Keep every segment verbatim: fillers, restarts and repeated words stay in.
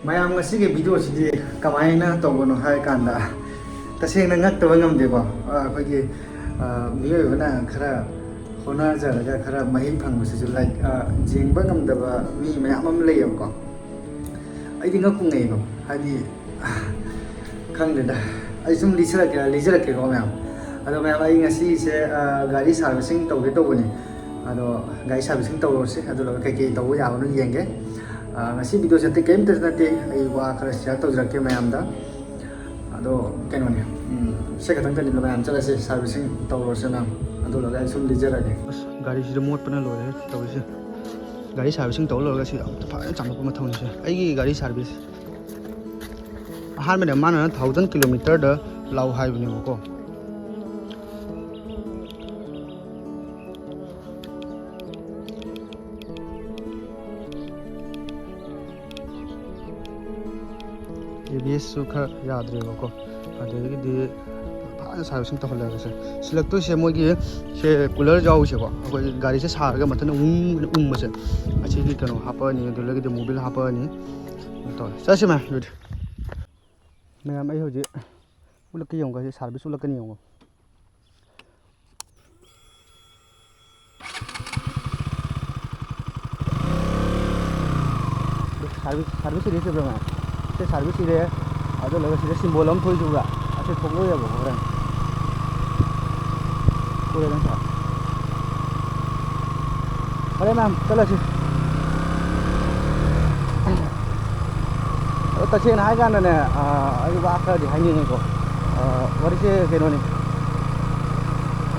ꯃꯌꯥꯝ, ꯉꯁꯤꯒꯤ ꯚꯤꯗꯤꯑꯣꯁꯤꯗꯤ ꯀꯃꯥꯏꯅ ꯇꯧꯕꯅꯣ ꯍꯥꯏ ꯀꯥꯟꯗ, ꯇꯁꯦꯡꯅ ꯉꯛꯇꯕ ꯉꯝꯗꯦꯀꯣ꯫ ꯑ, ꯑꯩꯈꯣꯏꯒꯤ, ꯑ, ꯃꯤꯑꯣꯏꯕꯅ ꯈꯔ ꯍꯣꯠꯅꯖꯔꯒ ꯈꯔ ꯃꯍꯩ ꯐꯪꯕꯁꯤꯁꯨ, ꯂꯥꯏꯛ, ꯑ, ꯌꯦꯡꯕ ꯉꯝꯗꯕ ꯃꯤ ꯃꯌꯥꯝ ꯑꯃ ꯂꯩꯌꯦꯕꯀꯣ꯫ ꯑꯩꯗꯤ ꯉꯛꯄꯨ ꯉꯛꯏꯀꯣ, ꯍꯥꯏꯗꯤ, ꯈꯪꯗꯦꯗ꯫ ꯑꯩ ꯁꯨꯝ ꯂꯤꯁꯤꯜꯂꯛꯀꯦ, ꯂꯤꯖꯔꯛꯀꯦꯀꯣ ꯃꯌꯥꯝ꯫ ꯑꯗꯣ ꯃꯌꯥꯝ, ꯑꯩ ꯉꯁꯤꯁꯦ, ꯑ, ꯒꯥꯔꯤ ꯁꯥꯔꯚꯤꯁꯤꯡ ꯇꯧꯒꯦ ꯇꯧꯕꯅꯦ꯫ ꯑꯗꯣ ꯒꯥꯔꯤ ꯁꯥꯔꯚꯤꯁꯤꯡ ꯇꯧꯔꯁꯤ, ꯑꯗꯨꯒ ꯀꯩꯀꯩ ꯇꯧꯕ ꯌꯥꯕꯅꯣ ꯌꯦꯡꯒꯦ꯫ ꯑ, ꯉꯁꯤ ꯚꯤꯗꯤꯑꯣꯁꯦ ꯑꯇꯩ ꯀꯔꯤꯝꯇꯁꯨ ꯅꯠꯇꯦ, ꯑꯩ ꯋꯥ ꯈꯔ ꯁꯤꯌꯔ ꯇꯧꯖꯔꯛꯀꯦ ꯃꯌꯥꯝꯗ꯫ ꯑꯗꯣ ꯀꯩꯅꯣꯅꯦ, ꯎꯝ, ꯁꯤ ꯈꯛꯇꯪ ꯇꯅꯤꯗ ꯃꯌꯥꯝ, ꯆꯠꯂꯁꯦ, ꯁꯥꯔꯚꯤꯁꯤꯡ ꯇꯧꯔꯨꯔꯁꯦ ꯃꯌꯥꯝ꯫ ꯑꯗꯨ ꯂꯣꯏꯔꯒ ꯑꯩ ꯁꯨꯝ ꯂꯤꯖꯔꯒꯦ꯫ ꯑꯁ, ꯒꯥꯔꯤꯁꯤꯗ ꯃꯣꯠꯄꯅ ꯂꯣꯏꯔꯦ ꯇꯧꯔꯤꯁꯦ꯫ ꯒꯥꯔꯤ ꯁꯥꯔꯚꯤꯁꯤꯡ ꯇꯧ ꯂꯣꯏꯔꯒ ꯁꯤ ꯌꯥꯝ ꯐꯖꯅ ꯆꯥꯝꯊꯣꯛꯄ ꯃꯊꯧꯅꯤꯁꯦ꯫ ꯑꯩꯒꯤ ꯒꯥꯔꯤ ꯁꯥꯔꯚꯤꯁ ꯑꯍꯥꯟꯕꯗ ꯃꯥꯅ ꯊꯥꯎꯖꯟ ꯀꯤꯂꯣꯃꯤꯇꯔꯗ ꯂꯥꯎ ꯍꯥꯏꯕꯅꯦꯕꯀꯣ꯫ ꯑꯦ ꯕꯤ ꯑꯦꯁꯁꯨ ꯈꯔ ꯌꯥꯗ꯭ꯔꯦꯕꯀꯣ꯫ ꯑꯗꯒꯤꯗꯤ ꯐꯖꯅ ꯁꯥꯔꯚꯤꯁꯤꯡ ꯇꯧꯍꯜꯂꯒꯁꯦ꯫ ꯁꯤꯜꯂꯛꯇꯣꯏꯁꯦ ꯃꯣꯏꯒꯤ ꯁꯦ ꯀꯨꯂꯔ ꯌꯥꯎꯔꯤꯁꯦꯀꯣ, ꯑꯩꯈꯣꯏꯒꯤ ꯒꯥꯔꯤꯁꯦ ꯁꯥꯔꯒ ꯃꯊꯟꯇ ꯎꯪ ꯎꯪꯕꯁꯦ, ꯑꯁꯤꯒꯤ ꯀꯩꯅꯣ ꯍꯥꯞꯄꯛꯑꯅꯤ, ꯑꯗꯨꯗꯒꯤꯗꯤ ꯃꯣꯕꯤꯜ ꯍꯥꯞꯄꯛꯑꯅꯤ꯫ ꯇꯧꯔꯦ꯫ ꯆꯠꯁꯤ ꯃꯌꯥꯝ ꯑꯗꯨꯗꯤ꯫ ꯃꯌꯥꯝ, ꯑꯩ ꯍꯧꯖꯤꯛ ꯎꯠꯂꯛꯀꯦ ꯌꯦꯡꯉꯨ, ꯁꯤ ꯁꯥꯔꯚꯤꯁ ꯎꯠꯂꯛꯀꯅꯤ ꯌꯦꯡꯉꯨ꯫ ꯁꯥꯔꯚꯤꯁ, ꯁꯥꯔꯚꯤꯁ ꯏꯔꯦ ꯁꯤ ꯎꯕ꯭ꯔꯥ ꯃꯌꯥꯝ? ꯁꯤ ꯁꯥꯔꯚꯤꯁ ꯏꯔꯦ꯫ ꯑꯗꯨ ꯂꯣꯏꯔꯒ ꯁꯤꯗ ꯁꯤꯝꯕꯣꯜ ꯑꯃ ꯊꯣꯛꯏꯁꯤ ꯎꯕ꯭ꯔꯥ? ꯑꯁꯤ ꯊꯣꯛꯂꯛꯑꯣꯏꯕꯀꯣ ꯍꯣꯔꯦꯟ꯫ ꯎꯔꯦ ꯅꯪ ꯁꯥꯔ? ꯐꯔꯦ ꯃꯌꯥꯝ, ꯆꯠꯂꯁꯤ꯫ ꯑꯗꯣ ꯇꯁꯦꯡꯅ ꯍꯥꯏ ꯀꯥꯟꯗꯅꯦ, ꯑ, ꯑꯩ ꯋꯥ ꯈꯔꯗꯤ ꯍꯥꯏꯅꯤꯡꯉꯤꯀꯣ꯫ ꯑ, ꯋꯥꯔꯤꯁꯦ ꯀꯩꯅꯣꯅꯤ꯫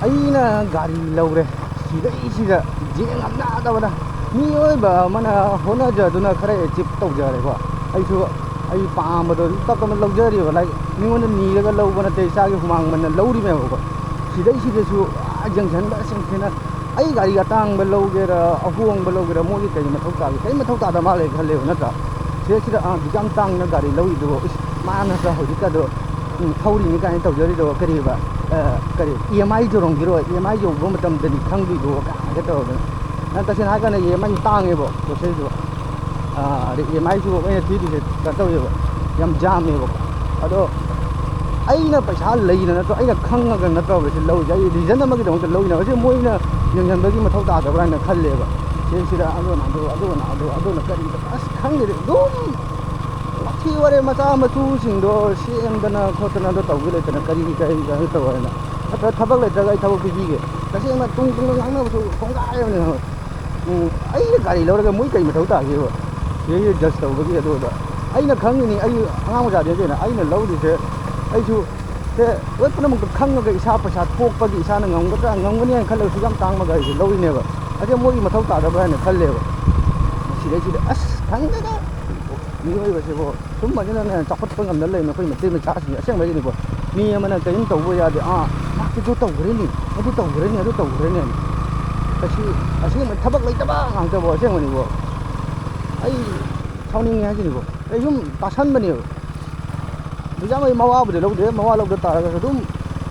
ꯑꯩꯅ ꯒꯥꯔꯤ ꯂꯧꯔꯦ, ꯁꯤꯗꯩꯁꯤꯗ ꯌꯦꯡ ꯉꯝꯅꯗꯕꯅ, ꯃꯤꯑꯣꯏꯕ ꯑꯃꯅ ꯍꯣꯠꯅꯖꯗꯨꯅ ꯈꯔ ꯑꯦꯆꯤꯞ ꯇꯧꯖꯔꯦꯀꯣ꯫ ꯑꯩꯁꯨ ꯑꯩ ꯄꯥꯝꯕꯗꯣ ꯑꯗꯨꯝ ꯇꯞ ꯇꯞꯅ ꯂꯧꯖꯔꯤꯕ, ꯂꯥꯏꯛ, ꯃꯤꯉꯣꯟꯗ ꯅꯤꯔꯒ ꯂꯧꯕ ꯅꯠꯇꯦ, ꯏꯁꯥꯒꯤ ꯍꯨꯃꯥꯡ ꯃꯟꯅ ꯂꯧꯔꯤꯃꯦꯕꯀꯣ꯫ ꯁꯤꯗꯩꯁꯤꯗꯁꯨ, ꯑꯥ, ꯌꯦꯡꯁꯤꯟꯕ ꯁꯤꯡꯁꯤꯅ ꯑꯩ ꯒꯥꯔꯤ ꯑꯇꯥꯡꯕ ꯂꯧꯒꯦꯔꯥ, ꯑꯍꯣꯡꯕ ꯂꯧꯒꯦꯔꯥ, ꯃꯣꯏꯒꯤ ꯀꯔꯤ ꯃꯊꯧ ꯇꯥꯒꯦ? ꯀꯔꯤ ꯃꯊꯧ ꯇꯥꯗ ꯃꯥꯜꯂꯦ ꯈꯜꯂꯦꯕ, ꯅꯠꯇ꯭ꯔꯥ? ꯁꯤꯗꯩꯁꯤꯗ, ꯑꯥ, ꯑꯗꯨꯛ ꯌꯥꯝ ꯇꯥꯡꯅ ꯒꯥꯔꯤ ꯂꯧꯔꯤꯗꯨꯕꯨ, ꯏꯁ, ꯃꯥꯅꯒ ꯍꯧꯖꯤꯛꯀ ꯑꯗꯣ, ꯎꯝ, ꯊꯧꯔꯤꯅꯤ ꯀꯥꯏꯅ ꯇꯧꯖꯔꯤꯗꯣ ꯀꯔꯤꯕ? ꯑ, ꯀꯔꯤ, ꯏ ꯑꯦꯝ ꯑꯥꯏ ꯌꯧꯔꯝꯈꯤꯔꯣꯏ, ꯏ ꯑꯦꯝ ꯑꯥꯏ ꯌꯧꯕ ꯃꯇꯝꯗꯅꯤ ꯈꯪꯗꯣꯏꯗꯣ ꯀꯥꯏꯅꯒ ꯇꯧꯔꯗꯅ꯫ ꯅꯪ ꯇꯁꯦꯡꯅ ꯍꯥꯏꯔ ꯀꯥꯟꯗ ꯏ ꯑꯦꯝ ꯑꯥꯏ ꯇꯥꯡꯉꯦꯕ ꯄꯣꯠ ꯆꯩꯗꯣ꯫ ꯑꯗꯩ ꯏ ꯑꯦꯝ ꯑꯥꯏꯁꯨ ꯑꯩꯅ ꯊꯤꯗꯣꯏꯁꯦ ꯀꯩꯅꯣ ꯇꯧꯋꯦꯕ, ꯌꯥꯝ ꯌꯥꯝꯃꯦꯕꯀꯣ꯫ ꯑꯗꯣ ꯑꯩꯅ ꯄꯩꯁꯥ ꯂꯩꯅ ꯅꯠꯇ꯭ꯔꯣ, ꯑꯩꯅ ꯈꯪꯉꯒ ꯅꯠꯇ꯭ꯔꯣ ꯁꯤ ꯂꯧꯔꯤꯁꯦ? ꯑꯩ ꯔꯤꯖꯟ ꯑꯃꯒꯤꯗꯃꯛꯇ ꯂꯧꯔꯤꯅꯦꯕ꯫ ꯑꯁꯤ ꯃꯣꯏꯅ ꯌꯦꯡꯁꯤꯟꯕꯒꯤ ꯃꯊꯧ ꯇꯥꯗꯕ꯭ꯔꯥ ꯍꯥꯏꯅ ꯈꯜꯂꯦꯕ꯫ ꯁꯤꯗꯩꯁꯤꯗ ꯑꯗꯨꯅ ꯑꯗꯨ, ꯑꯗꯨꯅ ꯑꯗꯨ, ꯑꯗꯨꯅ ꯀꯔꯤ, ꯑꯁ ꯈꯪꯗꯦꯗ, ꯑꯗꯨꯝ ꯋꯥꯊꯤ ꯋꯥꯔꯦꯝ ꯃꯆꯥ ꯃꯁꯨꯁꯤꯡꯗꯣ ꯁꯦꯝꯗꯅ ꯈꯣꯠꯇꯅ ꯑꯗꯨ ꯇꯧꯒꯦ ꯂꯩꯇꯅ ꯀꯔꯤ ꯀꯔꯤ ꯀꯔꯤ ꯇꯧ ꯍꯥꯏꯅ꯫ ꯅꯠꯇ꯭ꯔ ꯊꯕꯛ ꯂꯩꯇ꯭ꯔꯒ ꯑꯩ ꯊꯕꯛ ꯄꯤꯕꯤꯒꯦ꯫ ꯇꯁꯦꯡꯅ ꯇꯨꯡ ꯇꯨꯡꯗ ꯉꯥꯡꯅꯕꯁꯨ ꯀꯣꯡꯒꯥꯏ ꯑꯃꯅꯦ꯫ ꯎꯝ, ꯑꯩꯅ ꯒꯥꯔꯤ ꯂꯧꯔꯒ ꯃꯣꯏ ꯀꯩ ꯃꯊꯧ ꯇꯥꯒꯦꯕ? ꯁꯤꯗꯩꯁꯤꯗ ꯖꯁ ꯇꯧꯕꯒꯤ ꯑꯗꯨꯗ ꯑꯩꯅ ꯈꯪꯉꯤꯅꯤ, ꯑꯩ ꯑꯉꯥꯡ ꯃꯆꯥꯗꯤ ꯅꯠꯇꯦꯅ꯫ ꯑꯩꯅ ꯂꯧꯔꯤꯁꯦ, ꯑꯩꯁꯨ ꯁꯦ ꯂꯣꯏ ꯄꯨꯝꯅꯃꯛꯇ ꯈꯪꯉꯒ ꯏꯁꯥ ꯄꯩꯁꯥ ꯊꯣꯛꯄꯒꯤ, ꯏꯁꯥꯅ ꯉꯝꯒꯗ꯭ꯔꯥ ꯉꯝꯒꯅꯤ ꯍꯥꯏꯅ ꯈꯜꯂꯒ ꯁꯨꯛ ꯌꯥꯝ ꯇꯥꯡꯕ ꯒꯥꯔꯤꯁꯦ ꯂꯧꯔꯤꯅꯦꯕ꯫ ꯑꯗꯩ ꯃꯣꯏꯒꯤ ꯃꯊꯧ ꯇꯥꯗꯕ꯭ꯔꯥ ꯍꯥꯏꯅ ꯈꯜꯂꯦꯕ꯫ ꯁꯤꯗꯩꯁꯤꯗ ꯑꯁ ꯈꯪꯗꯦꯗ, ꯃꯤꯑꯣꯏꯕꯁꯤꯕꯨ ꯁꯨꯝꯕꯁꯤꯅꯅꯦ ꯆꯥꯎꯈꯠꯄ ꯉꯝꯗ ꯂꯩꯔꯤꯅꯦ ꯑꯩꯈꯣꯏ ꯃꯩꯇꯩ ꯃꯆꯥꯁꯤꯡꯁꯦ꯫ ꯑꯁꯦꯡꯕꯩꯅꯤꯀꯣ, ꯃꯤ ꯑꯃꯅ ꯀꯔꯤꯝ ꯇꯧꯕ ꯌꯥꯗꯦ, ꯑꯥ, ꯃꯥ ꯑꯗꯨ ꯇꯧꯈ꯭ꯔꯦꯅꯦ, ꯑꯗꯨ ꯇꯧꯈ꯭ꯔꯦꯅꯦ, ꯑꯗꯨ ꯇꯧꯈ꯭ꯔꯦꯅꯦ꯫ ꯀꯩꯁꯨ ꯑꯁꯦꯡꯕ ꯊꯕꯛ ꯂꯩꯇꯕ ꯉꯥꯛꯇꯕꯨ ꯑꯁꯦꯡꯕꯅꯤꯀꯣ꯫ ꯑꯩ ꯁꯥꯎꯅꯤꯡꯉꯦ ꯍꯥꯏꯁꯤꯅꯤꯀꯣ꯫ ꯑꯩ ꯁꯨꯝ ꯇꯥꯁꯟꯕꯅꯦꯕ꯫ ꯑꯦꯛꯖꯥꯝ ꯑꯩ ꯃꯋꯥꯕꯨꯗꯤ ꯂꯧꯗꯦ, ꯃꯋꯥ ꯂꯧꯗ ꯇꯥꯔꯒꯁꯨ ꯑꯗꯨꯝ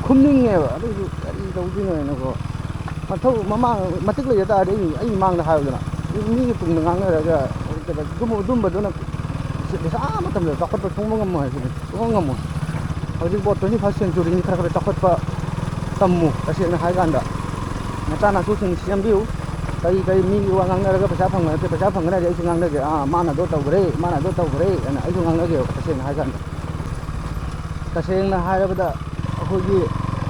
ꯈꯨꯝꯅꯤꯡꯉꯦꯕ꯫ ꯑꯗꯨꯏꯁꯨ ꯀꯔꯤ ꯇꯧꯗꯣꯏꯅꯣ ꯍꯥꯏꯅꯀꯣ꯫ ꯃꯊꯧ ꯃꯃꯥꯡ ꯃꯇꯤꯛ ꯂꯩꯖ ꯇꯥꯔꯗꯤ ꯑꯩ, ꯑꯩ ꯃꯥꯡꯗ ꯍꯥꯏꯌꯨꯗꯅ꯫ ꯃꯤꯒꯤ ꯇꯨꯡꯗ ꯉꯥꯡꯅꯔꯒ ꯑꯗꯨꯝꯕ-, ꯑꯗꯨꯝꯕꯗꯨꯅ ꯁꯤ-, ꯁꯤ ꯑꯥ ꯃꯇꯝꯗ ꯆꯥꯎꯈꯠꯄ ꯁꯨꯡꯕ ꯉꯝꯃꯣꯏ ꯍꯥꯏꯁꯤꯅꯤ, ꯁꯨꯡꯉꯝ ꯉꯝꯃꯣꯏ꯫ ꯍꯧꯖꯤꯛꯐꯥꯎ twenty first centuryꯅꯤ, ꯈꯔ ꯈꯔ ꯆꯥꯎꯈꯠꯄ ꯇꯝꯃꯨ꯫ ꯇꯁꯦꯡꯅ ꯍꯥꯏꯀꯥꯟꯗ ꯅꯆꯥ ꯅꯁꯨꯁꯤꯡ ꯁꯦꯝꯕꯤꯌꯨ꯫ ꯀꯔꯤ ꯀꯔꯤ ꯃꯤꯒꯤ ꯋꯥ ꯉꯥꯡꯅꯔꯒ ꯄꯩꯁꯥ ꯐꯪꯕ ꯅꯠꯇꯦ, ꯄꯩꯁꯥ ꯐꯪꯒꯅꯤ ꯍꯥꯏꯗꯤ ꯑꯩꯁꯨ ꯉꯥꯡꯅꯒꯦ, ꯑꯥ, ꯃꯥꯅ ꯑꯗꯨ ꯇꯧꯈ꯭ꯔꯦ, ꯃꯥꯅ ꯑꯗꯨ ꯇꯧꯈ꯭ꯔꯦ ꯍꯥꯏꯅ ꯑꯩꯁꯨ ꯉꯥꯡꯅꯒꯦꯕ꯫ ꯇꯁꯦꯡꯅ ꯍꯥꯏꯀꯥꯟꯗ, ꯇꯁꯦꯡꯅ ꯍꯥꯏꯔꯕꯗ ꯑꯩꯈꯣꯏꯒꯤ,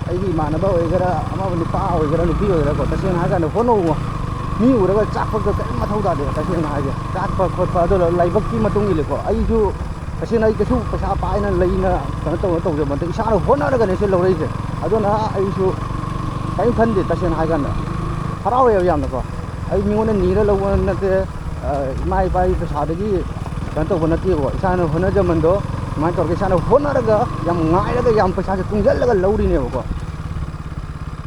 ꯑꯩꯒꯤ ꯏꯃꯥꯟꯅꯕ ꯑꯣꯏꯒꯦꯔꯥ, ꯑꯃꯕꯨ ꯅꯨꯄꯥ ꯑꯣꯏꯒꯦꯔꯥ ꯅꯨꯄꯤ ꯑꯣꯏꯒꯦꯔꯥꯀꯣ, ꯇꯁꯦꯡꯅ ꯍꯥꯏꯀꯥꯟꯗ ꯍꯣꯠꯅꯧꯕ꯫ ꯃꯤ ꯎꯔꯒ ꯆꯥꯛꯄꯒ ꯀꯔꯤꯝ ꯃꯊꯧ ꯇꯥꯗꯦ꯫ ꯇꯁꯦꯡꯅ ꯍꯥꯏꯒꯦ, ꯆꯥꯛꯄ ꯈꯣꯠꯄ ꯑꯗꯨ ꯂꯥꯏꯕꯛꯀꯤ ꯃꯇꯨꯡ ꯏꯜꯂꯦꯀꯣ꯫ ꯑꯩꯁꯨ ꯇꯁꯦꯡꯅ ꯑꯩ ꯀꯩꯁꯨ ꯄꯩꯁꯥ ꯄꯥꯏꯅ ꯂꯩꯅ ꯀꯩꯅꯣ ꯇꯧꯔ ꯇꯧꯖꯕ ꯅꯠꯇꯦ, ꯏꯁꯥꯅ ꯍꯣꯠꯅꯔꯒꯅꯦ ꯁꯤ ꯂꯧꯔꯛꯏꯁꯦ꯫ ꯑꯗꯨꯅ ꯑꯩꯁꯨ ꯀꯔꯤꯝ ꯈꯟꯗꯦ꯫ ꯇꯁꯦꯡꯅ ꯍꯥꯏꯀꯥꯟꯗ ꯍꯔꯥꯎꯋꯦꯕ ꯌꯥꯝꯅꯀꯣ꯫ ꯑꯩ ꯃꯤꯉꯣꯟꯗ ꯅꯤꯔ ꯂꯧꯕ ꯅꯠꯇꯦ꯫ ꯑ, ꯏꯃꯥ ꯏꯄꯥꯒꯤ ꯄꯩꯁꯥꯗꯒꯤ ꯀꯩꯅꯣ ꯇꯧꯕ ꯅꯠꯇꯦꯕꯀꯣ꯫ ꯏꯁꯥꯅ ꯍꯣꯠꯅꯖꯃꯟꯗꯣ ꯑꯗꯨꯃꯥꯏꯅ ꯇꯧꯔꯒ ꯏꯁꯥꯅ ꯍꯣꯠꯅꯔꯒ ꯌꯥꯝ ꯉꯥꯏꯔꯒ ꯌꯥꯝ ꯄꯩꯁꯥꯁꯦ ꯇꯨꯡꯁꯤꯜꯂꯒ ꯂꯧꯔꯤꯅꯦꯕꯀꯣ꯫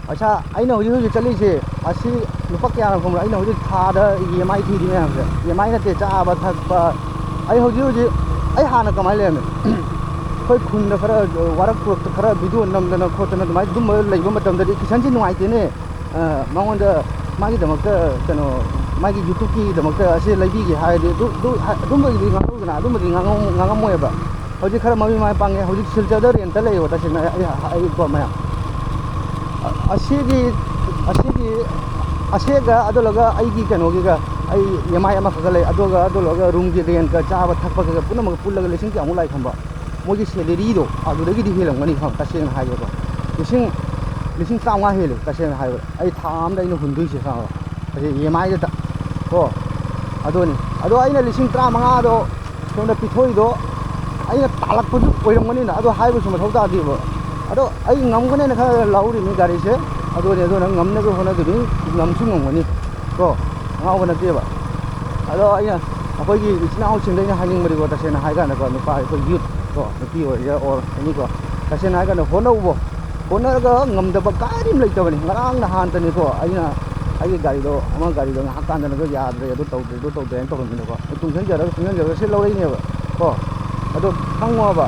ꯄꯩꯁꯥ ꯑꯩꯅ ꯍꯧꯖꯤꯛ ꯍꯧꯖꯤꯛ ꯆꯠꯂꯤꯁꯦ ꯑꯁꯤ ꯂꯨꯄꯥ ꯀꯌꯥꯅꯣ ꯈꯪꯕ꯭ꯔꯥ? ꯑꯩꯅ ꯍꯧꯖꯤꯛ ꯊꯥꯗ ꯏ ꯑꯦꯝ ꯑꯥꯏ ꯊꯤꯔꯤ ꯃꯌꯥꯝꯁꯦ, ꯏ ꯑꯦꯝ ꯑꯥꯏ ꯅꯠꯇꯦ, ꯆꯥꯕ ꯊꯛꯄ꯫ ꯑꯩ ꯍꯧꯖꯤꯛ ꯍꯧꯖꯤꯛ, ꯑꯩ ꯍꯥꯟꯅ ꯀꯃꯥꯏꯅ ꯂꯩꯔꯝꯃꯤ? ꯑꯩꯈꯣꯏ ꯈꯨꯟꯗ ꯈꯔ ꯋꯥꯔꯛ ꯄꯨꯔꯛꯇ ꯈꯔ ꯚꯤꯗꯤꯑꯣ ꯅꯝꯗꯅ ꯈꯣꯠꯇꯅ ꯑꯗꯨꯃꯥꯏꯅ ꯑꯗꯨꯝꯕ ꯂꯩꯕ ꯃꯇꯝꯗꯗꯤ ꯀꯤꯁꯟꯁꯤ ꯅꯨꯡꯉꯥꯏꯇꯦꯅꯦ꯫ ꯑ, ꯃꯉꯣꯟꯗ ꯃꯥꯒꯤꯗꯃꯛꯇ ꯀꯩꯅꯣ ꯃꯥꯒꯤ YouTubeꯀꯤꯗꯃꯛꯇ ꯑꯁꯤ ꯂꯩꯕꯤꯒꯦ ꯍꯥꯏꯔꯗꯤ ꯑꯗꯨ, ꯑꯗꯨ, ꯑꯗꯨꯝꯕꯒꯤꯗꯤ ꯉꯥꯡꯍꯧꯗꯅ, ꯑꯗꯨꯝꯕꯗꯤ ꯉꯥꯡꯉꯝ-, ꯉꯥꯡꯉꯝꯃꯣꯏꯕ꯫ ꯍꯧꯖꯤꯛ ꯈꯔ ꯃꯃꯤꯡ ꯃꯥꯏ ꯄꯥꯡꯉꯦ꯫ ꯍꯧꯖꯤꯛ ꯁꯤꯜꯆꯔꯗ ꯔꯦꯟꯇ ꯂꯩꯌꯦꯕ꯫ ꯇꯁꯦꯡꯅ ꯑꯩ, ꯑꯩ ꯀꯣ ꯃꯌꯥꯝ, ꯑ-, ꯑꯁꯤꯒꯤ, ꯑꯁꯤꯒꯤ, ꯑꯁꯤꯒ ꯑꯗꯨꯂꯒ ꯑꯩꯒꯤ ꯀꯩꯅꯣꯒꯤꯒ, ꯑꯩ EMI ꯑꯃꯈꯛꯀ ꯂꯩ꯫ ꯑꯗꯨꯒ ꯑꯗꯨꯂꯒ ꯔꯨꯝꯒꯤ ꯔꯦꯟꯠꯀ ꯆꯥꯕ ꯊꯛꯄꯒ ꯄꯨꯝꯅꯃꯛ ꯄꯨꯜꯂꯒ ꯂꯤꯁꯤꯡ ꯀꯌꯥꯃꯨꯛ ꯂꯥꯛꯏ ꯈꯪꯕ? ꯃꯣꯏꯒꯤ salaryꯗꯣ ꯑꯗꯨꯗꯒꯤꯗꯤ ꯍꯦꯜꯂꯝꯒꯅꯤ ꯈꯪꯉ, ꯇꯁꯦꯡꯅ ꯍꯥꯏꯒꯦꯀꯣ꯫ ꯂꯤꯁꯤꯡ, ꯂꯤꯁꯤꯡ ꯇꯔꯥꯃꯉꯥ ꯍꯦꯜꯂꯦ ꯇꯁꯦꯡꯅ ꯍꯥꯏꯕꯗ꯫ ꯑꯩ ꯊꯥ ꯑꯝꯗ ꯑꯩꯅ ꯍꯨꯟꯗꯣꯏꯁꯦ ꯈꯪꯉꯕ? ꯑꯁꯤ EMIꯗꯇ ꯀꯣ꯫ ꯑꯗꯨꯅꯤ꯫ ꯑꯗꯣ ꯑꯩꯅ ꯂꯤꯁꯤꯡ ꯇꯔꯥꯃꯉꯥꯗꯣ ꯁꯣꯝꯗ ꯄꯤꯊꯣꯛꯏꯗꯣ ꯑꯩꯅ ꯇꯥꯜꯂꯛꯄꯁꯨ ꯑꯣꯏꯔꯝꯒꯅꯤꯅ꯫ ꯑꯗꯣ ꯍꯥꯏꯕꯁꯨ ꯃꯊꯧ ꯇꯥꯗꯦꯕ꯫ ꯑꯗꯣ ꯑꯩ ꯉꯝꯒꯅꯦꯅ ꯈꯔ ꯂꯧꯔꯤꯅꯤ ꯒꯥꯔꯤꯁꯦ꯫ ꯑꯗꯨꯅꯤ, ꯑꯗꯨꯅ ꯉꯝꯅꯕ ꯍꯣꯠꯅꯗꯣꯏꯅꯤ꯫ ꯉꯝꯁꯨ ꯉꯝꯒꯅꯤ ꯀꯣ꯫ ꯑꯉꯥꯎꯕ ꯅꯠꯇꯦꯕ꯫ ꯑꯗꯣ ꯑꯩꯅ ꯑꯩꯈꯣꯏꯒꯤ ꯏꯆꯤꯟ ꯏꯅꯥꯎꯁꯤꯡꯗ ꯑꯩꯅ ꯍꯥꯏꯅꯤꯡꯕꯗꯤꯀꯣ, ꯇꯁꯦꯡꯅ ꯍꯥꯏ ꯀꯥꯟꯗꯀꯣ, ꯅꯨꯄꯥ ꯑꯩꯈꯣꯏ youth ꯀꯣ, ꯅꯨꯄꯤ ꯑꯣꯏꯒꯦꯔꯥ or any ꯀꯣ, ꯇꯁꯦꯡꯅ ꯍꯥꯏ ꯀꯥꯟꯗ ꯍꯣꯠꯅꯧꯕꯣ꯫ ꯍꯣꯠꯅꯔꯒ ꯉꯝꯗꯕ ꯀꯔꯤꯝ ꯂꯩꯇꯕꯅꯤ꯫ ꯉꯔꯥꯡ ꯅꯍꯥꯟꯇꯅꯤꯀꯣ ꯑꯩꯅ ꯑꯩꯒꯤ ꯒꯥꯔꯤꯗꯣ, ꯑꯃ ꯒꯥꯔꯤꯗꯣ ꯉꯥꯏꯍꯥꯛ ꯀꯥꯟꯗꯅꯀꯣ ꯌꯥꯗ꯭ꯔꯦ, ꯑꯗꯨ ꯇꯧꯗ꯭ꯔꯦ, ꯑꯗꯨ ꯇꯧꯗ꯭ꯔꯦ ꯍꯥꯏꯅ ꯇꯧꯔꯝꯃꯤꯅꯀꯣ꯫ ꯑꯩ ꯇꯨꯡꯁꯤꯟꯖꯔꯒ, ꯇꯨꯡꯁꯤꯟꯖꯔꯒ ꯁꯤ ꯂꯧꯔꯛꯏꯅꯦꯕ ꯀꯣ꯫ ꯑꯗꯣ ꯈꯪꯉꯣꯕ,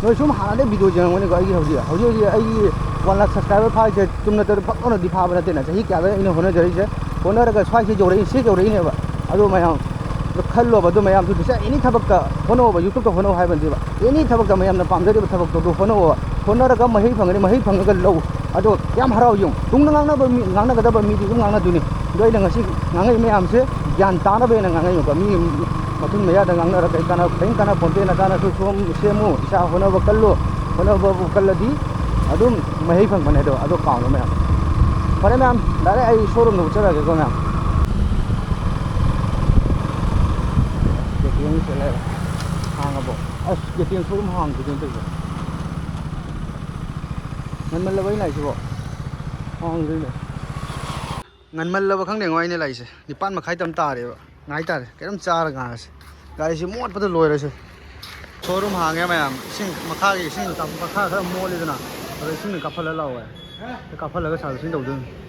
ꯅꯣꯏ ꯁꯨꯝ ꯍꯥꯟꯅꯗꯩ video ꯌꯦꯡꯉꯝꯒꯅꯤꯀꯣ꯫ ꯑꯩꯒꯤ ꯍꯧꯖꯤꯛ, ꯍꯧꯖꯤꯛ, ꯍꯧꯖꯤꯛ ꯑꯩꯒꯤ one lakh subscriber ꯐꯥꯔꯤꯁꯦ ꯆꯨꯝꯅ ꯇꯧꯔ ꯐꯛ ꯂꯥꯎꯅꯗꯤ ꯐꯥꯕ ꯅꯠꯇꯦꯅ꯫ ꯆꯍꯤ ꯀꯌꯥꯗ ꯑꯩꯅ ꯍꯣꯠꯅꯖꯔꯛꯏꯁꯦ, ꯍꯣꯠꯅꯔꯒ ꯁ꯭ꯋꯥꯏꯁꯤ ꯌꯧꯔꯛꯏ, ꯁꯤ ꯌꯧꯔꯛꯏꯅꯦꯕ꯫ ꯑꯗꯣ ꯃꯌꯥꯝ ꯑꯗꯣ ꯈꯜꯂꯣꯕ, ꯑꯗꯨ ꯃꯌꯥꯝꯁꯨ ꯉꯁꯥꯏ any ꯊꯕꯛꯇ ꯍꯣꯠꯅꯧꯕ, YouTubeꯇ ꯍꯣꯠꯅꯧ ꯍꯥꯏꯕ ꯅꯠꯇꯦꯕ꯫ Any ꯊꯕꯛꯇ ꯃꯌꯥꯝꯅ ꯄꯥꯝꯖꯔꯤꯕ ꯊꯕꯛꯇꯣ ꯑꯗꯨ ꯍꯣꯠꯅꯧꯕ꯫ ꯍꯣꯠꯅꯔꯒ ꯃꯍꯩ ꯐꯪꯒꯅꯤ, ꯃꯍꯩ ꯐꯪꯉꯒ ꯂꯧ꯫ ꯑꯗꯣ ꯌꯥꯝ ꯍꯔꯥꯎ ꯌꯦꯡꯉꯨ꯫ ꯇꯨꯡꯗ ꯉꯥꯡꯅꯕ ꯃꯤ, ꯉꯥꯡꯅꯒꯗꯕ ꯃꯤꯗꯤ ꯑꯗꯨꯝ ꯉꯥꯡꯅꯗꯣꯏꯅꯤ꯫ ꯑꯗꯣ ꯑꯩꯅ ꯉꯁꯤ ꯉꯥꯡꯉꯛꯏ ꯃꯌꯥꯝꯁꯦ ꯒ꯭ꯌꯥꯟ ꯇꯥꯅꯕ ꯍꯦꯟꯅ ꯉꯥꯡꯉꯛꯏꯕꯀꯣ꯫ ꯃꯤ ꯃꯊꯨꯟ ꯃꯌꯥꯗ ꯉꯥꯡꯅꯔ ꯀꯔꯤ ꯀꯥꯟꯅ-, ꯀꯔꯤꯝ ꯀꯥꯟꯅ ꯄꯣꯟꯇꯦ꯫ ꯅꯆꯥꯅꯁꯨ ꯁꯣꯝ ꯁꯦꯝꯃꯨ, ꯏꯁꯥ ꯍꯣꯠꯅꯕ ꯀꯜꯂꯨ, ꯍꯣꯠꯅꯕꯕꯨ ꯀꯜꯂꯗꯤ ꯑꯗꯨꯝ ꯃꯍꯩ ꯐꯪꯕꯅꯦ꯫ ꯑꯗꯣ, ꯑꯗꯣ ꯀꯥꯎꯅꯨ ꯃꯌꯥꯝ꯫ ꯐꯔꯦ ꯃꯌꯥꯝ, direct ꯑꯩ showroomꯗ ꯎꯠꯆꯔꯛꯑꯒꯦꯀꯣ ꯃꯌꯥꯝ꯫ ꯀꯦ ꯇꯤ ꯑꯦꯝꯒꯤ ꯆꯦꯜꯂꯦ꯫ ꯍꯥꯡꯉꯕꯣ? ꯑꯁ, ꯀꯦ ꯇꯤ ꯑꯦꯝ showroom ꯍꯥꯡꯗ꯭ꯔꯤꯗꯨꯅ ꯇꯧꯔꯤꯁꯦ꯫ ꯉꯟꯃꯜꯂꯕ ꯑꯩꯅ ꯂꯥꯛꯏꯁꯤꯕꯣ? ꯍꯥꯡꯗ꯭ꯔꯤꯅꯦ꯫ ꯉꯟꯃꯜꯂꯕ ꯈꯪꯗꯦꯉꯣ ꯑꯩꯅ ꯂꯥꯛꯏꯁꯦ꯫ ꯅꯤꯄꯥꯟ ꯃꯈꯥꯏ ꯇꯝ ꯇꯥꯔꯦꯕ꯫ ꯉꯥꯏ ꯇꯥꯔꯦ꯫ ꯀꯩꯅꯣꯝ ꯆꯥꯔ ꯉꯥꯏꯔꯁꯦ꯫ ꯒꯥꯔꯤꯁꯤ ꯃꯣꯠꯄꯗ ꯂꯣꯏꯔꯁꯦ꯫ Showroom ꯍꯥꯡꯉꯦ ꯃꯌꯥꯝ꯫ ꯏꯁꯤꯡ ꯃꯈꯥꯒꯤ ꯏꯁꯤꯡ ꯀꯥꯞ-, ꯃꯈꯥ ꯈꯔ ꯃꯣꯠꯂꯤꯗꯅ꯫ ꯑꯗꯣ ꯏꯁꯤꯡꯅ ꯀꯥꯞꯍꯜꯂ ꯂꯥꯛꯑꯣ ꯍꯥꯏ꯫ ꯀꯥꯞꯍꯜꯂꯒ servicing ꯇꯧꯗꯣꯏꯅꯤ꯫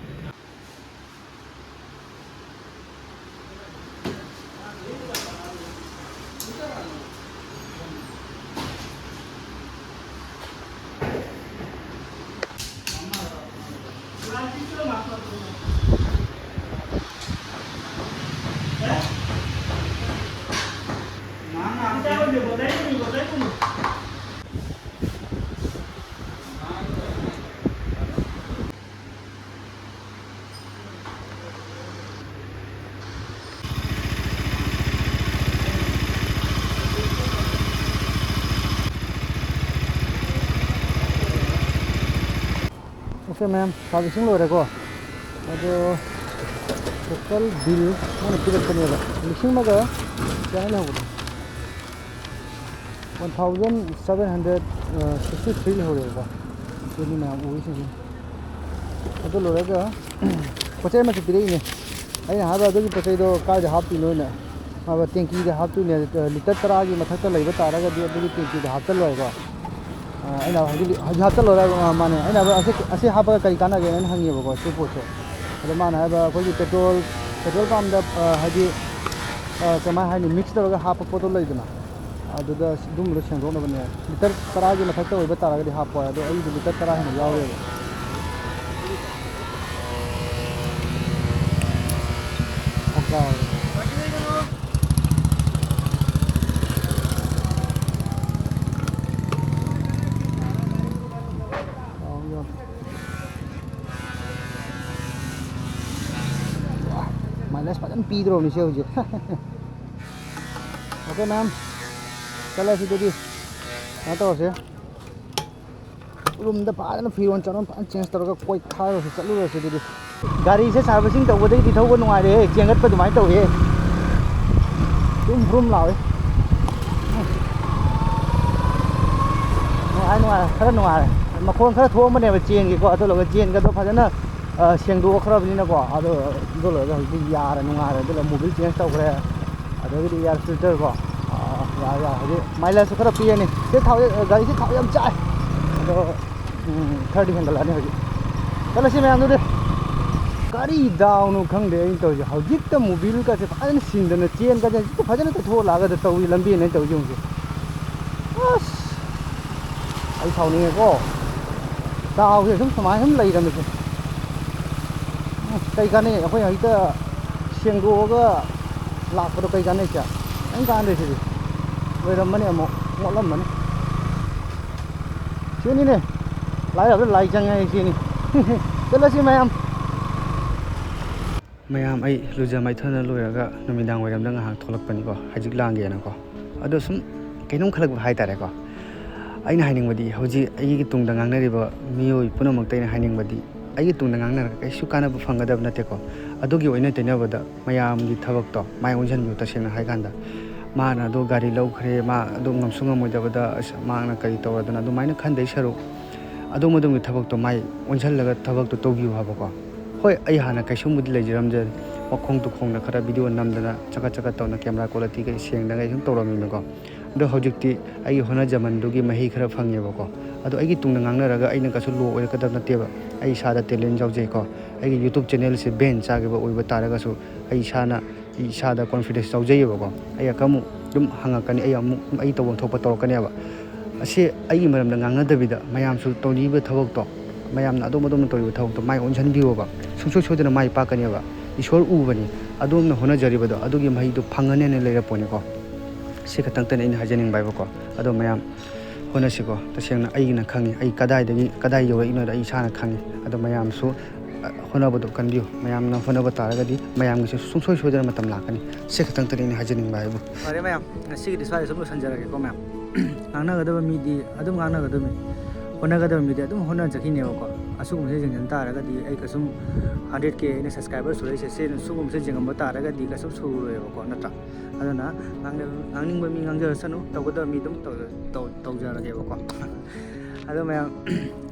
ꯑꯣꯀꯦ ꯃꯦꯝ, ꯁꯥꯔꯚꯤꯁꯤꯡ ꯂꯣꯏꯔꯦꯀꯣ꯫ ꯑꯗꯣ ꯇꯣꯇꯦꯜ ꯕꯤꯜ ꯃꯣꯏꯅ ꯄꯤꯔꯛꯄꯅꯦꯕ, ꯂꯤꯁꯤꯡ ꯑꯃꯒ ꯀꯌꯥꯅꯣ ꯂꯩꯍꯧꯕꯗꯣ? One thousand seven hundred sixty three ꯂꯩꯍꯧꯔꯦꯕꯀꯣ꯫ ꯑꯗꯨꯅꯤ ꯃꯌꯥꯝ ꯎꯔꯤꯁꯤꯡꯁꯦ꯫ ꯑꯗꯨ ꯂꯣꯏꯔꯒ ꯄꯣꯠ ꯆꯩ ꯑꯃꯁꯨ ꯄꯤꯔꯛꯏꯅꯦ꯫ ꯑꯩꯅ ꯍꯥꯏꯕ ꯑꯗꯨꯒꯤ ꯄꯣꯠ ꯆꯩꯗꯣ ꯀꯥꯏꯗ ꯍꯥꯞꯇꯣꯏꯅꯣꯅ꯫ ꯍꯥꯏꯕ ꯇꯦꯡꯀꯤꯗ ꯍꯥꯞꯇꯣꯏꯅꯦ, ꯂꯤꯇꯔ ꯇꯔꯥꯒꯤ ꯃꯊꯛꯇ ꯂꯩꯕ ꯇꯥꯔꯒꯗꯤ ꯑꯗꯨꯒꯤ ꯇꯦꯡꯀꯤꯗ ꯍꯥꯞꯆꯜꯂꯣ ꯍꯥꯏꯀꯣ꯫ ꯑ, ꯑꯩꯅ ꯍꯧꯖꯤꯛ, ꯍꯧꯖꯤꯛ ꯍꯥꯞꯆꯜꯂꯣꯔꯥ ꯍꯥꯏꯕ, ꯑ, ꯃꯥꯅꯦ꯫ ꯑꯩꯅ ꯍꯥꯏꯕ, "ꯑꯁꯤ, ꯑꯁꯤ ꯍꯥꯞꯄꯒ ꯀꯔꯤ ꯀꯥꯟꯅꯒꯦꯅ?" ꯑꯩꯅ ꯍꯪꯉꯦꯕꯀꯣ, ꯁꯤ ꯄꯣꯠꯁꯦ꯫ ꯑꯗꯣ ꯃꯥꯅ ꯍꯥꯏꯕ, "ꯑꯩꯈꯣꯏꯒꯤ ꯄꯦꯇ꯭ꯔꯣꯜ, ꯄꯦꯇ꯭ꯔꯣꯜ ꯄꯝꯗ, ꯑ, ꯍꯥꯏꯗꯤ, ꯑ, ꯀꯃꯥꯏ ꯍꯥꯏꯅꯤ, ꯃꯤꯛꯁ ꯇꯧꯔꯒ ꯍꯥꯞꯄ ꯄꯣꯠꯇꯣ ꯂꯩꯗꯅ, ꯑꯗꯨꯗ ꯑꯗꯨꯝꯕꯗꯣ ꯁꯦꯡꯗꯣꯛꯅꯕꯅꯦ꯫ ꯂꯤꯇꯔ ꯇꯔꯥꯒꯤ ꯃꯊꯛꯇ ꯑꯣꯏꯕ ꯇꯥꯔꯒꯗꯤ ꯍꯥꯞꯄꯣ ꯍꯥꯏ, ꯑꯗꯣ ꯑꯩꯒꯤꯗꯤ ꯂꯤꯇꯔ ꯇꯔꯥ ꯍꯦꯟꯅ ꯌꯥꯎꯔꯦꯕ꯫" ꯃꯥꯏꯂꯦꯖ ꯐꯖꯅ ꯄꯤꯗ꯭ꯔꯣ ꯃꯤꯁꯦ ꯍꯧꯖꯤꯛ? ꯑꯣꯀꯦ ꯃꯦꯝ, ꯆꯠꯂꯁꯤ ꯑꯗꯨꯗꯤ꯫ ꯀꯩꯅꯣ ꯇꯧꯔꯁꯦ, ꯔꯨꯝꯗ ꯐꯖꯅ ꯐꯤꯔꯣꯜ ꯆꯥꯔꯣꯟ ꯐꯖꯅ ꯆꯦꯟꯖ ꯇꯧꯔꯒ ꯀꯣꯏꯈꯥꯏꯔꯨꯔꯁꯤ, ꯆꯠꯂꯨꯔꯁꯤ ꯑꯗꯨꯗꯤ꯫ ꯒꯥꯔꯤꯁꯦ ꯁꯥꯔꯚꯤꯁꯤꯡ ꯇꯧꯕꯗꯒꯤꯗꯤ ꯊꯧꯕ ꯅꯨꯡꯉꯥꯏꯔꯦꯍꯦ, ꯆꯦꯟꯒꯠꯄ ꯑꯗꯨꯃꯥꯏꯅ ꯇꯧꯋꯦꯍꯦ꯫ ꯕ꯭ꯔꯨꯝ ꯕ꯭ꯔꯨꯝ ꯂꯥꯎꯋꯦ꯫ ꯅꯨꯡꯉꯥꯏ, ꯅꯨꯡꯉꯥꯏ, ꯈꯔ ꯅꯨꯡꯉꯥꯏꯔꯦ꯫ ꯃꯈꯣꯟ ꯈꯔ ꯊꯣꯛꯑꯝꯕꯅꯦꯕ ꯆꯦꯟꯒꯤꯀꯣ, ꯑꯗꯨ ꯂꯣꯏꯔꯒ ꯆꯦꯟꯒꯗꯣ ꯐꯖꯅ, ꯑ, ꯁꯦꯡꯗꯣꯛꯈ꯭ꯔꯕꯅꯤꯅꯀꯣ, ꯑꯗꯨ, ꯑꯗꯨ ꯂꯣꯏꯔꯒ ꯍꯧꯖꯤꯛꯇꯤ ꯌꯥꯔꯦ, ꯅꯨꯡꯉꯥꯏꯔꯦ꯫ ꯑꯗꯨ ꯂꯣꯏꯔꯒ ꯃꯣꯕꯤꯜ ꯆꯦꯟꯖ ꯇꯧꯈ꯭ꯔꯦ, ꯑꯗꯒꯤꯗꯤ ꯏꯌꯥꯔ ꯐꯤꯜꯇꯔ ꯀꯣ, ꯑ, ꯌꯥꯔꯦ, ꯌꯥꯔꯦ꯫ ꯍꯧꯖꯤꯛ ꯃꯥꯏꯂꯦꯖꯁꯨ ꯈꯔ ꯄꯤꯔꯅꯤ꯫ ꯁꯤ ꯊꯥꯎꯁꯦ, ꯒꯥꯔꯤꯁꯦ ꯊꯥꯎ ꯌꯥꯝ ꯆꯥꯏ꯫ ꯑꯗꯣ ꯎꯝ, ꯈꯔꯗꯤ ꯍꯦꯟꯒꯠꯂꯛꯑꯅꯤ ꯍꯧꯖꯤꯛ꯫ ꯆꯠꯂꯁꯤ ꯃꯌꯥꯝꯗꯨꯗꯤ꯫ ꯀꯔꯤ ꯗꯥꯎꯅꯣ ꯈꯪꯗꯦ ꯑꯩꯅ ꯇꯧꯔꯤꯁꯦ꯫ ꯍꯧꯖꯤꯛꯇ ꯃꯣꯕꯤꯜꯒꯁꯦ ꯐꯖꯅ ꯁꯤꯟꯗꯅ, ꯆꯦꯟꯒꯁꯦ ꯍꯧꯖꯤꯛꯇ ꯐꯖꯅ ꯇꯩꯊꯣꯛꯑ ꯂꯥꯛꯑꯒ ꯇꯧꯔꯤ ꯂꯝꯕꯤꯅꯦ ꯑꯩꯅ ꯇꯧꯔꯤꯁꯦ ꯍꯧꯖꯤꯛ꯫ ꯑꯁ! ꯑꯩ ꯁꯥꯎꯅꯤꯡꯉꯦꯀꯣ꯫ ꯗꯥꯎꯁꯦ ꯁꯨꯝ ꯁꯨꯃꯥꯏꯅ ꯁꯨꯝ ꯂꯩꯔꯝꯃꯤꯁꯦ꯫ ꯎꯝ, ꯀꯩ ꯀꯥꯟꯅꯩ? ꯑꯩꯈꯣꯏ ꯍꯧꯖꯤꯛꯇ ꯁꯦꯡꯗꯣꯛꯑꯒ ꯂꯥꯛꯄꯗꯣ ꯀꯩ ꯀꯥꯟꯅꯩ? ꯀꯩꯝ ꯀꯥꯟꯅꯗꯦ ꯁꯤꯗꯤ꯫ ꯂꯣꯏꯔꯝꯃꯅꯤ, ꯑꯃꯨꯛ ꯃꯣꯠꯂꯝꯃꯅꯤ꯫ ꯁꯤꯅꯤꯅꯦ, ꯂꯥꯏꯔꯕꯗ ꯂꯥꯏ ꯆꯪꯉꯦ ꯍꯥꯏ ꯁꯤꯅꯤ꯫ ꯆꯠꯂꯁꯤ ꯃꯌꯥꯝ꯫ ꯃꯌꯥꯝ, ꯑꯩ ꯂꯨꯖ ꯃꯥꯏꯊꯅ ꯂꯣꯏꯔꯒ ꯅꯨꯃꯤꯗꯥꯡ ꯋꯥꯏꯔꯝꯗ ꯉꯥꯏꯍꯥꯛ ꯊꯣꯛꯂꯛꯄꯅꯤꯀꯣ, ꯍꯧꯖꯤꯛ ꯂꯥꯡꯒꯦꯅꯀꯣ꯫ ꯑꯗꯣ ꯁꯨꯝ ꯀꯩꯅꯣꯝ ꯈꯜꯂꯛꯄ ꯍꯥꯏꯇꯥꯔꯦꯀꯣ꯫ ꯑꯩꯅ ꯍꯥꯏꯅꯤꯡꯕꯗꯤ, ꯍꯧꯖꯤꯛ ꯑꯩꯒꯤ ꯇꯨꯡꯗ ꯉꯥꯡꯅꯔꯤꯕ ꯃꯤꯑꯣꯏ ꯄꯨꯝꯅꯃꯛꯇ ꯑꯩꯅ ꯍꯥꯏꯅꯤꯡꯕꯗꯤ, ꯑꯩꯒꯤ ꯇꯨꯡꯗ ꯉꯥꯡꯅꯔꯒ ꯀꯩꯁꯨ ꯀꯥꯟꯅꯕ ꯐꯪꯒꯗꯕ ꯅꯠꯇꯦꯀꯣ꯫ ꯑꯗꯨꯒꯤ ꯑꯣꯏꯅ ꯇꯩꯅꯕꯗ ꯃꯌꯥꯝꯒꯤ ꯊꯕꯛꯇꯣ ꯃꯥꯏ ꯑꯣꯟꯁꯤꯟꯕꯤꯌꯨ꯫ ꯇꯁꯦꯡꯅ ꯍꯥꯏꯀꯥꯟꯗ, ꯃꯥꯅ ꯑꯗꯨ ꯒꯥꯔꯤ ꯂꯧꯈ꯭ꯔꯦ, ꯃꯥ ꯑꯗꯨ ꯉꯝꯁꯨ ꯉꯝꯃꯣꯏꯗꯕꯗ, ꯑꯁ, ꯃꯥꯅ ꯀꯔꯤ ꯇꯧꯔꯗꯅ ꯑꯗꯨꯃꯥꯏꯅ ꯈꯟꯗꯣꯏ ꯁꯔꯨꯛ, ꯑꯗꯣꯝ ꯑꯗꯣꯝꯒꯤ ꯊꯕꯛꯇꯣ ꯃꯥꯏ ꯑꯣꯟꯁꯤꯜꯂꯒ ꯊꯕꯛꯇꯣ ꯇꯧꯕꯤꯌꯨ ꯍꯥꯏꯕꯀꯣ꯫ ꯍꯣꯏ, ꯑꯩ ꯍꯥꯟꯅ ꯀꯩꯁꯨꯝꯕꯨꯗꯤ ꯂꯩꯖꯔꯝꯖꯗꯦ, ꯃꯈꯣꯡ ꯇꯨꯈꯣꯡꯗ ꯈꯔ ꯚꯤꯗꯤꯑꯣ ꯅꯝꯗꯅ ꯆꯀꯠ ꯆꯀꯠ ꯇꯧꯅ ꯀꯦꯃꯦꯔꯥ ꯀ꯭ꯋꯥꯂꯤꯇꯤꯒ ꯁꯦꯡꯗꯉꯩ ꯁꯨꯝ ꯇꯧꯔꯝꯃꯤꯅꯀꯣ꯫ ꯑꯗꯣ ꯍꯧꯖꯤꯛꯇꯤ ꯑꯩꯒꯤ ꯍꯣꯠꯅꯖꯃꯟꯗꯨꯒꯤ ꯃꯍꯩ ꯈꯔ ꯐꯪꯉꯦꯕꯀꯣ꯫ ꯑꯗꯣ ꯑꯩꯒꯤ ꯇꯨꯡꯗ ꯉꯥꯡꯅꯔꯒ ꯑꯩꯅ ꯀꯩꯁꯨ ꯂꯣ ꯑꯣꯏꯔꯛꯀꯗꯕ ꯅꯠꯇꯦꯕ꯫ ꯑꯩ ꯏꯁꯥꯗ ꯇꯦꯂꯦꯟ ꯌꯥꯎꯖꯩꯀꯣ꯫ ꯑꯩꯒꯤ YouTube ꯆꯦꯅꯦꯜꯁꯦ ꯕꯦꯟ ꯆꯥꯈꯤꯕ ꯑꯣꯏꯕ ꯇꯥꯔꯒꯁꯨ, ꯑꯩ ꯏꯁꯥꯅ, ꯑꯩ ꯏꯁꯥꯗ ꯀꯣꯟꯐꯤꯗꯦꯟꯁ ꯌꯥꯎꯖꯩꯌꯦꯕꯀꯣ꯫ ꯑꯩ ꯑꯃꯨꯛ ꯑꯗꯨꯝ ꯍꯪꯉꯛꯀꯅꯤ, ꯑꯩ ꯑꯃꯨꯛ ꯑꯩ ꯇꯧꯐꯝ ꯊꯣꯛꯄ ꯇꯧꯔꯛꯀꯅꯦꯕ꯫ ꯑꯁꯤ ꯑꯩꯒꯤ ꯃꯔꯝꯗ ꯉꯥꯡꯅꯗꯕꯤꯗ, ꯃꯌꯥꯝꯁꯨ ꯇꯧꯅꯤꯡꯕ ꯊꯕꯛꯇꯣ, ꯃꯌꯥꯝꯅ ꯑꯗꯣꯝ ꯑꯗꯣꯝꯅ ꯇꯧꯔꯤꯕ ꯊꯕꯛꯇꯣ ꯃꯥꯏ ꯑꯣꯟꯁꯤꯟꯕꯤꯌꯣꯕ꯫ ꯁꯨꯡꯁꯣꯏ ꯁꯣꯏꯗꯅ ꯃꯥꯏ ꯄꯥꯛꯀꯅꯦꯕ꯫ ꯏꯁꯣꯔ ꯎꯕꯅꯤ꯫ ꯑꯗꯣꯝꯅ ꯍꯣꯠꯅꯖꯔꯤꯕꯗꯣ ꯑꯗꯨꯒꯤ ꯃꯍꯩꯗꯣ ꯐꯪꯒꯅꯦꯅ ꯂꯩꯔꯛꯄꯅꯤꯀꯣ꯫ ꯁꯤ ꯈꯛꯇꯪꯇꯅꯤ ꯑꯩꯅ ꯍꯥꯏꯖꯅꯤꯡꯕ ꯍꯥꯏꯕꯀꯣ꯫ ꯑꯗꯣ ꯃꯌꯥꯝ ꯍꯣꯠꯅꯁꯤꯀꯣ꯫ ꯇꯁꯦꯡꯅ ꯑꯩꯒꯤꯅ ꯈꯪꯉꯤ, ꯑꯩ ꯀꯗꯥꯏꯗꯒꯤ ꯀꯗꯥꯏ ꯌꯧꯔꯛꯏꯅꯣꯗꯣ ꯑꯩ ꯏꯁꯥꯅ ꯈꯪꯉꯤ꯫ ꯑꯗꯣ ꯃꯌꯥꯝꯁꯨ, ꯑ, ꯍꯣꯠꯅꯕꯗꯣ ꯀꯟꯕꯤꯌꯨ꯫ ꯃꯌꯥꯝꯅ ꯍꯣꯠꯅꯕ ꯇꯥꯔꯒꯗꯤ ꯃꯌꯥꯝꯒꯤꯁꯨ ꯁꯨꯡꯁꯣꯏ ꯁꯣꯏꯗꯅ ꯃꯇꯝ ꯂꯥꯛꯀꯅꯤ꯫ ꯁꯤ ꯈꯛꯇꯪꯇꯅꯤ ꯑꯩꯅ ꯍꯥꯏꯖꯅꯤꯡꯕ ꯍꯥꯏꯕꯨ꯫ ꯐꯔꯦ ꯃꯌꯥꯝ, ꯉꯁꯤꯒꯤꯗꯤ ꯁ꯭ꯋꯥꯏꯗ ꯁꯨꯝ ꯂꯣꯏꯁꯤꯟꯖꯔꯒꯦꯀꯣ ꯃꯌꯥꯝ꯫ ꯉꯥꯡꯅꯒꯗꯕ ꯃꯤꯗꯤ ꯑꯗꯨꯝ ꯉꯥꯡꯅꯒꯗꯕꯅꯤ, ꯍꯣꯠꯅꯒꯗꯕ ꯃꯤꯗꯤ ꯑꯗꯨꯝ ꯍꯣꯠꯅꯖꯈꯤꯅꯦꯕꯀꯣ꯫ ꯑꯁꯤꯒꯨꯝꯕꯁꯦ ꯌꯦꯡꯁꯤꯟ ꯇꯥꯔꯒꯗꯤ ꯑꯩ ꯀꯩꯁꯨꯝ ꯍꯟꯗ꯭ꯔꯦꯠ ꯀꯦ ꯑꯩꯅ ꯁꯕꯁꯀ꯭ꯔꯥꯏꯕꯔ ꯁꯨꯔꯛꯏꯁꯦ, ꯁꯤ ꯁꯤꯒꯨꯝꯕꯁꯦ ꯌꯦꯡꯉꯝꯕ ꯇꯥꯔꯒꯗꯤ ꯀꯩꯁꯨꯝ ꯁꯨꯔꯣꯏꯕꯀꯣ, ꯅꯠꯇ꯭ꯔꯥ? ꯑꯗꯨꯅ ꯉꯥꯡꯅ-, ꯉꯥꯡꯅꯤꯡꯕ ꯃꯤ ꯉꯥꯡꯖꯔꯁꯅꯨ, ꯇꯧꯒꯗꯕ ꯃꯤ ꯑꯗꯨꯝ ꯇꯧ-, ꯇꯧ-, ꯇꯧꯖꯔꯒꯦꯕꯀꯣ꯫ ꯑꯗꯣ ꯃꯌꯥꯝ,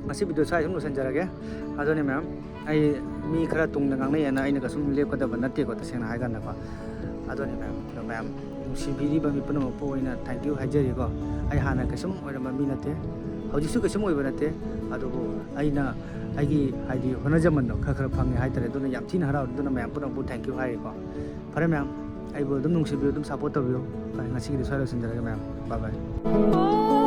ꯉꯁꯤ ꯚꯤꯗꯤꯑꯣ ꯁ꯭ꯋꯥꯏꯗ ꯁꯨꯝ ꯂꯣꯏꯁꯤꯟꯖꯔꯒꯦ꯫ ꯑꯗꯨꯅꯦ ꯃꯌꯥꯝ, ꯑꯩ ꯃꯤ ꯈꯔ ꯇꯨꯡꯗ ꯉꯥꯡꯅꯩꯌꯦꯅ ꯑꯩꯅ ꯀꯩꯁꯨꯝ ꯂꯦꯞꯀꯗꯕ ꯅꯠꯇꯦꯀꯣ, ꯇꯁꯦꯡꯅ ꯍꯥꯏꯀꯥꯟꯗꯀꯣ꯫ ꯑꯗꯨꯅꯦ ꯃꯌꯥꯝ, ꯑꯗꯣ ꯃꯌꯥꯝ ꯅꯨꯡꯁꯤꯕꯤꯔꯤꯕ ꯃꯤ ꯄꯨꯝꯅꯃꯛꯄꯨ ꯑꯩꯅ thank you ꯍꯥꯏꯖꯔꯤꯀꯣ꯫ ꯑꯩ ꯍꯥꯟꯅ ꯀꯩꯁꯨꯝ ꯑꯣꯏꯔꯝꯕ ꯃꯤ ꯅꯠꯇꯦ, ꯍꯧꯖꯤꯛꯁꯨ ꯀꯩꯁꯨꯝ ꯑꯣꯏꯕ ꯅꯠꯇꯦ, ꯑꯗꯨꯕꯨ ꯑꯩꯅ ꯑꯩꯒꯤ, ꯍꯥꯏꯗꯤ, ꯍꯣꯠꯅꯖꯃꯟꯗꯣ ꯈꯔ ꯈꯔ ꯐꯪꯉꯦ ꯍꯥꯏꯇꯥꯔꯦ꯫ ꯑꯗꯨꯅ ꯌꯥꯝ ꯊꯤꯅ ꯍꯔꯥꯎꯔꯦ꯫ ꯑꯗꯨꯅ ꯃꯌꯥꯝ ꯄꯨꯝꯅꯃꯛꯄꯨ thank you ꯍꯥꯏꯔꯤꯀꯣ꯫ ꯐꯔꯦ ꯃꯌꯥꯝ, ꯑꯩꯕꯨ ꯑꯗꯨꯝ ꯅꯨꯡꯁꯤꯕꯤꯌꯨ, ꯑꯗꯨꯝ support ꯇꯧꯕꯤꯌꯨ꯫ ꯐꯔꯦ, ꯉꯁꯤꯒꯤꯗꯤ ꯁ꯭ꯋꯥꯏ ꯂꯣꯏꯁꯤꯟꯖꯔꯒꯦ ꯃꯌꯥꯝ, bye bye꯫